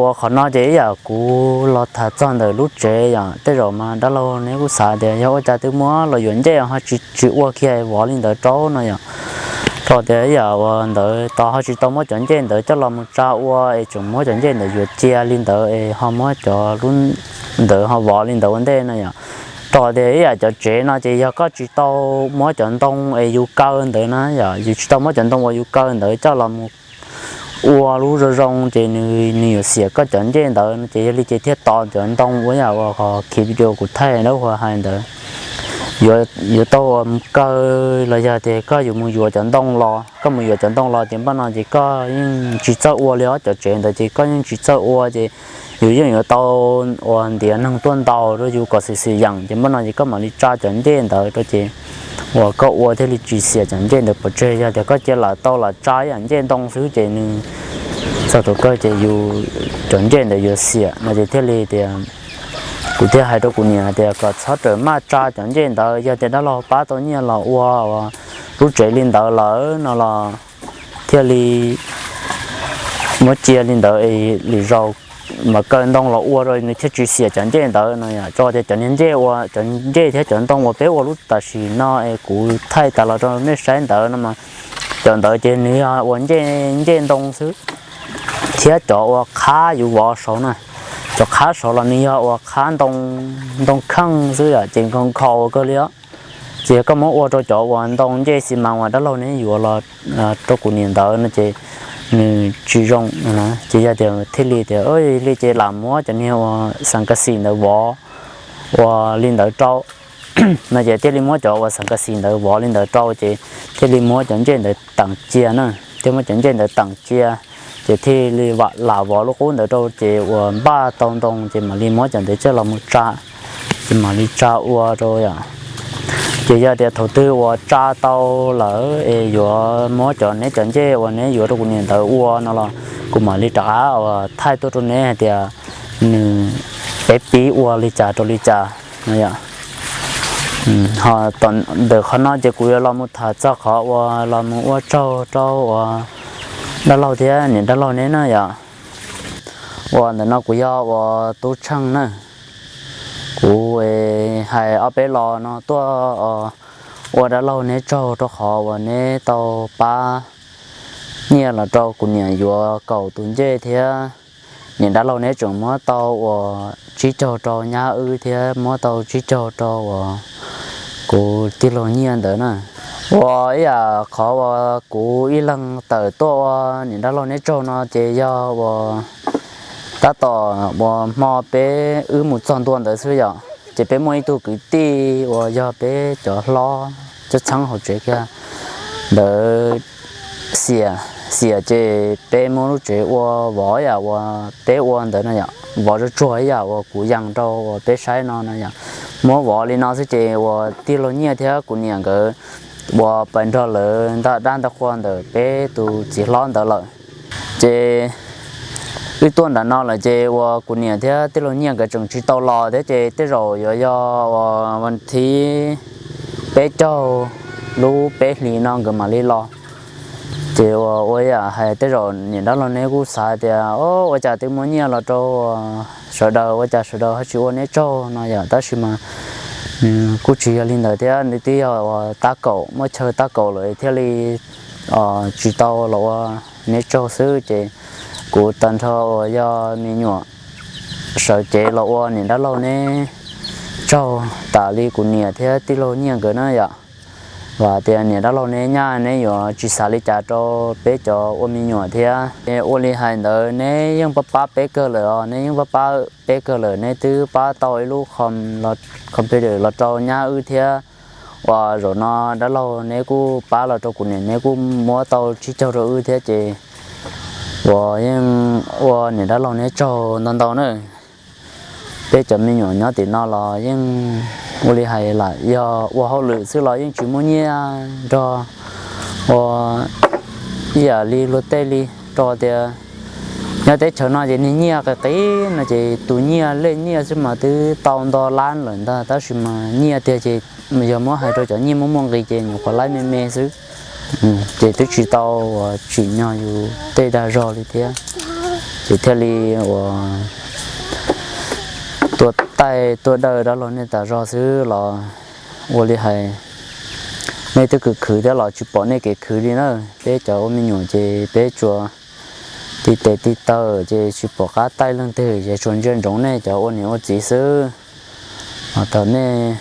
Ua qhov no ces ib yam kuv los tham txog ntawm lub tsev yom, tej zaum mas dab laug neb kuj xav tias yog ua cas twb muab los yuav ncej ho tsis tsis ua kiag vov li ntawd rau no yom. Rau tias ib yam uas ntawd tos ho tsis tau muab cov ncej ntawd coj los mus tsa ua es tseem muab cov ncej ntawd yuav cia li ntawd es ho muab cov lub ntawd ho vov li ntawd ua ntej no yom. Rau tias ib yam cov tsev no ces yog koj tsis tau muab cov ntoo es yus kaw ntawd na yom, yus tsis tau muab cov ntoo uas yus kaw ntawd coj los mus ua lub zoo zoo ces nws nws yuav xiam koj cov ncej ntawd no ces yog li ces thiaj tos cov ntoo ua yam uas qhov khiv video kuv thaij dab ua hais ntawd. Yuav tau mus kaw los yog tias koj yuav mus yuav cov ntoo los, koj mus yuav cov ntoo los ces npaj no ces koj yeej tsis txawj ua li os, cov tsev ntawd ces koj yeej tsis txawj ua ces yus yeej yuav tau uas ntiav neeg tuaj ntaus rau yus kom xwm xwm yeem ces npaj no ces koj mam li tsa cov ncej ntawd rau ces uas koj ua thiaj li tsis xiam cov ncej ntawd pov tseg. Yog tias koj cia lam tau lam tsa ib yam ncej ntoo xwb ces nws txog thaum kawg ces yus cov ncej ntawd yuav xiam no ces thiaj li tias kuv thiaj hais rau kuv niam tias kom txhob rawm maj tsa cov ncej ntawd, yog tias dab laug pab tau nyiaj los ua lub tsev li ntawd lawm no los thiaj li muab cia li ntawd, lwm zaus mas kaw ntoo los ua rau nws thiaj tsis xiam cov ncej ntawd no yom. Rau tias cov niag ncej ua cov ncej thiab cov ntoo uas peb ua lub tam sim no es kuv thaij tas los rau nej saib ntawd no mas cov ntawd ces nws yog ua ncej ncej ntoo xwb, thiab cov ua qhab yus vov saud na, cov qhab saud los nws yog ua qhab ntoo, ntoo kheej xwb yom, ces nkhaus nkhaus kawg li os. Ces yog koj muab ua rau cov uas ntoo ncej xi mas uas dab laug neb yuav los rau kuv niam ntawd no ces nws tsis zoo no. Ces yog tias thiaj li tias li ces lam muab cov niag uas xas kas xis ntawd vov ua li ntawd rau no ces thiaj li muab cov uas xas kas xis ntawd vov li ntawd rau ces thiaj li muab cov ncej ntawd teem cia na, thiaj muab cov ncej ntawd teem cia ces thiaj li lam vov lub qub ntawd rau ces uas npaj tau ntoo ces mam li muab cov ntawd coj los mus tsa, ces mam li tsa ua rau yom. Ces yog tias thaum twg uas tsa tau lawm es yuav muab cov neb cov ncej uas neb yuav rau kuv niam ntawd ua no los kuv mam li rov qab uas thaij tuaj rau neb hais tias nws peb pib ua li cas rau li cas no yom. Ho ntawm qhov no ces kuv yuav los mus tham txog qhov uas los mus ua tsaug rau uas dab laug thiab niam dab laug neb na yom. Uas ntawm no kuv yog uas Tub Tsheej na. Kuv hais ob peb lo no tuaj ua dab laug neb tsaug rau qhov uas neb tau pab nyiaj los rau kuv niam yuav kaum tus ncej thiab niam dab laug neb tseem muab tau uas tsib caug rau nyab wb thiab muab tau tsib caug rau uas kuv tij laug Nyiaj ntawd na. Uas ib yam qhov uas kuv ib leeg tawm tuaj ua niam dab laug neb tsaug no ces yog uas tab tom uas hmo peb wb mus txog ntua ntawd xwb yom, ces peb muaj ib tug kwv tij uas yog peb cov hlob cov txheeb hauv tsev kiag ntawd xiam, xiam ces peb muab lub tsev ua vov yam uas peb ua ntawd no yom, vov tsuag tsuag ib yam uas kuv yees rau uas peb saib no no yom. Muab vov li no xwb ces uas tij laug Nyiaj thiab kuv niam nkawd uas pais nrog lawv nta dab nta qhua ntawm peb tus txiv hlob ntawd lawm. Ces wb tuaj nram no lawm ces uas kuv niam thiab tij laug Nyiaj nkawd tseem tsis tau los thiab ces tej zaum yuav yog uas vas thiv peb caug lub peb hlis no nkawd mam li los. Ces uas ua yam hais tej zaum niam dab laug neb kuj xav tias ua cas twb muab nyiaj los rau sawv daws ua cas sawv daws ho tsis ua neb tsaug no yom, tab sis mas nws kuj tsis yog li ntawd thiab, nws twb yog uas tab kaum muaj chaw tab kaum lawm thiaj li tsis tau los ua neb tsaug xwb. Ces kuv tag nrho uas yog me nyuam sawv cev los ua niam dab laug neb tsaug tas li kuv niam thiab tij laug Nyiaj nkawd na yom. Vam tias niam dab laug neb nyaj neb yuav tsis xav li cas rau peb cov ua me nyuam thiab. Ua li hais ntawd neb yeej pab pab peb kawg lawm os, neb yeej pab pab peb kawg lawm, neb twb pab tau ib lub computer los rau nyab wb thiab. Uas zaum no dab laug neb kuj pab los rau kuv niam, neb kuj muab tau tsib caug rau wb thiab ces uas yeej ua niam dab laug neb tsaug ntau ntau na. Peb cov me nyuam nyob tim no los yeej ua li hais lam yog ua hauj lwm xwb los yeej tsis muaj nyiaj nrog ua ib yam li luag tej li, rau tias nyob teb chaws no ces niag nyiaj qis qis no ces tus nyiaj lej nyiaj xwb mas twb tau nto lab lawm ntag, tab sis mas nyiaj tiag ces yog muab hais rau cov nyiaj muaj muaj nqis ces nyuam qhuav laib me me xwb. Ces twb tsis tau uas tsim nyog yus tej dag zog li thiab. Kuv thiaj li uas tuaj taij tuaj dawj dab laug nej tas zog xwb los ua li hais nej twb khwv khwv thiab los tsis pom nej kev khwv li na. Peb cov ua me nyuam ces peb tsuas tib tes tib taw ces tsis pom qab taij leej twg ces tsuas ntsia ntsoov nej cov ua niam ua txiv xwb. Thaum nej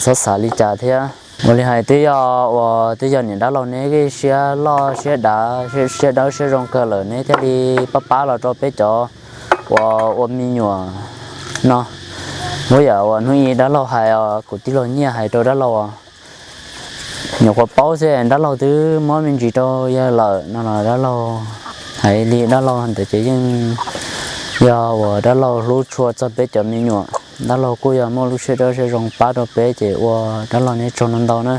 txhob xav li cas thiab. Ua li hais twb yog uas twb yog niam dab laug neb siab loj siab dav siab dawb siab zoo kawg lawm neb thiaj li pab pab los rau peb cov uas ua me nyuam no. Muab yam uas hnub ib dab laug hais os, kuv tij laug Nyiaj hais rau dab laug os, nyuam qhuav paub xwb dab laug twb muab me ntsis rau yawg lawm no los dab laug hais li dab laug ntawd ces yeej yog uas dab laug hlub tshua txog peb cov me nyuam. Dab laug kuj yog muaj lub siab dawb siab zoo pab rau peb ces ua dab laug neb tsaug ntau ntau na.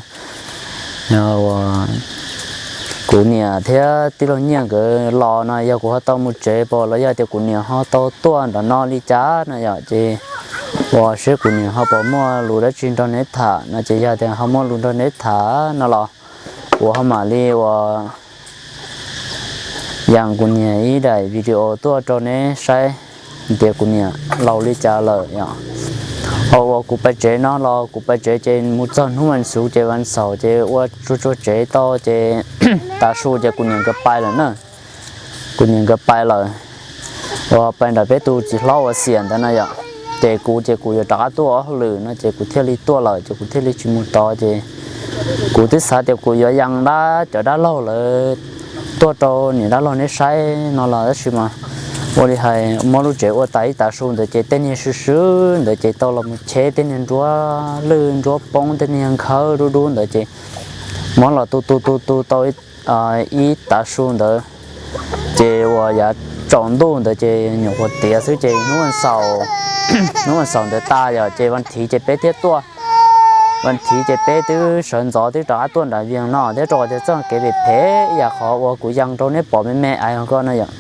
Yog uas kuv niam thiab tij laug Nyiaj nkawd los no yog kuv ho tau mus tsev pom los yog tias kuv niam ho tau tuaj nram no li cas no yom ces uas seb kuv niam ho puas muaj lus dab tsi nrog neb tham no ces yog tias ho muaj lus nrog neb tham no los kuv ho mam li uas yees kuv niam ib daim video tuaj rau neb saib tias kuv niam laus li cas lawm yom. Ho uas kuv pais tsev no los kuv pais tsev ces mus txog hnub vas xuv ces vas xaum ces ua tsuag tsuag tsev tau ces tav su ces kuv niam nkawd pais lawm na. Kuv niam nkawd pais lawm, uas pais nram peb tus txiv hlob uas xiam ntawd na yom. Ces kuv ces kuv yuav rov qab tuaj ua hauj lwm no ces kuv thiaj li tuaj lawm ces kuv thiaj li tsis mus tod ces kuv twb xav tias kuv yuav yees dab cov dab laug lawv tuaj rau niam dab laug neb saib no los tab sis mas ua li hais muab lub tsev ua tas ib tav su ntawd ces tej niag swb swb ntawd ces tau los mus cheb tej niag nruab lwj nruab poob tej niag nkhawb dub dub ntawd ces muab los tu tu tu tu tau ib tav su ntawd ces uas yav tsaus ntuj ntawd ces nyuam qhuav tiav xwb ces hnub vas xaum, hnub vas xaum ntawd tas yom ces vas thiv ces peb thiaj tuaj. Vas thiv ces peb twb sawv ntxov twb rov qab tuaj nram Vias no thiab rau qhov tias txoj kev phem phem ib yam qhov uas kuv yees rau neb pom me me aiv ko no yom.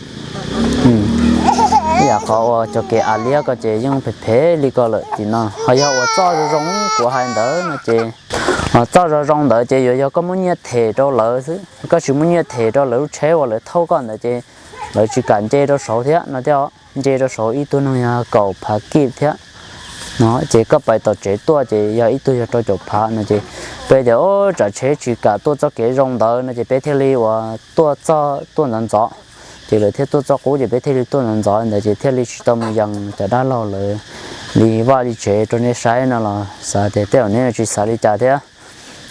Ib yam qhov uas cov kev av liab ko ces yeej phem phem li ko lawm tim no ho yog uas txoj zoo zoo kuv hais ntawd no ces txoj zoo zoo ntawd ces yuav yog koj muab nyiaj them rau lawv xwb, koj tsis muab nyiaj them rau lawv lub tsheb uas lawv thauj koj ntawd ces lawv tsis kam nce rau saud thiab no thiab. Nce rau saud ib tug neeg yog kaum phav kij thiab no ces koj pais tom tsev tuaj ces yog ib tug yog rau caum phav no ces peb tias tsam tsheb tsis kam tuaj txoj kev zoo ntawd no ces peb thiaj li uas tuaj txoj tuaj ntxov ntxov ces lawv thiaj tuaj txoj qub ces peb thiaj li tuaj ntxov ntxov ntawd ces thiaj li tsis tau mus yees cov dab laug lawv li vaj li tsev rau neb saib no los xav tias tej zaum neb tsis xav li cas thiab.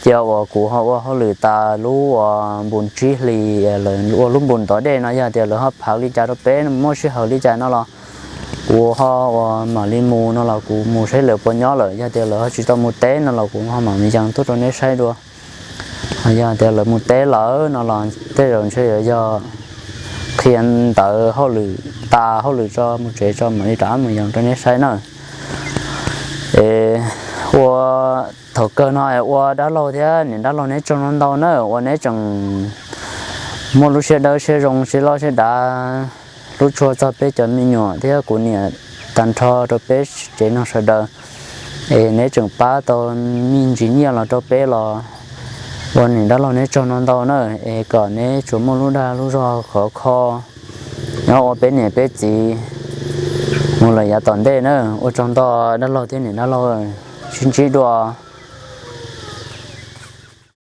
Cia uas kuv ho ua hauj lwm tas lub uas npus tsib hlis lawv ua lub npus ntov dej no yog tias lawv ho phav li cas rau peb muaj sij hawm li cas no los kuv ho uas mam li mus no los kuv mus saib lawv puas nyob lawm, yog tias lawv ho tsis tau mus teb no los kuv ho mam li yees tuaj rau neb saib dua. Yog tias lawv mus teb lawm no los tej zaum ntshe yuav yog qhia ntawv hauj lwm tas hauj lwm tso mus tsev tso mam li rov qab mus yees rau neb saib na. Es ua thaum kawg no es ua dab laug thiab niam dab laug neb tsaug ntau ntau na uas neb tseem muaj lub siab dawb siab zoo siab loj siab dav hlub tshua txog peb cov me nyuam thiab kuv niam tag nrho rau peb tsev neeg sawv daws. Es neb tseem pab tau me ntsis nyiaj los rau peb los ua niam dab laug neb tsaug ntau ntau na. Es kom neb tsuas muaj lub dag lub zog khov kho nyob ua peb niam peb txiv mus lawm yav tom ntej na. Ua tsaug ntau dab laug thiab niam dab laug, sib ntsib dua.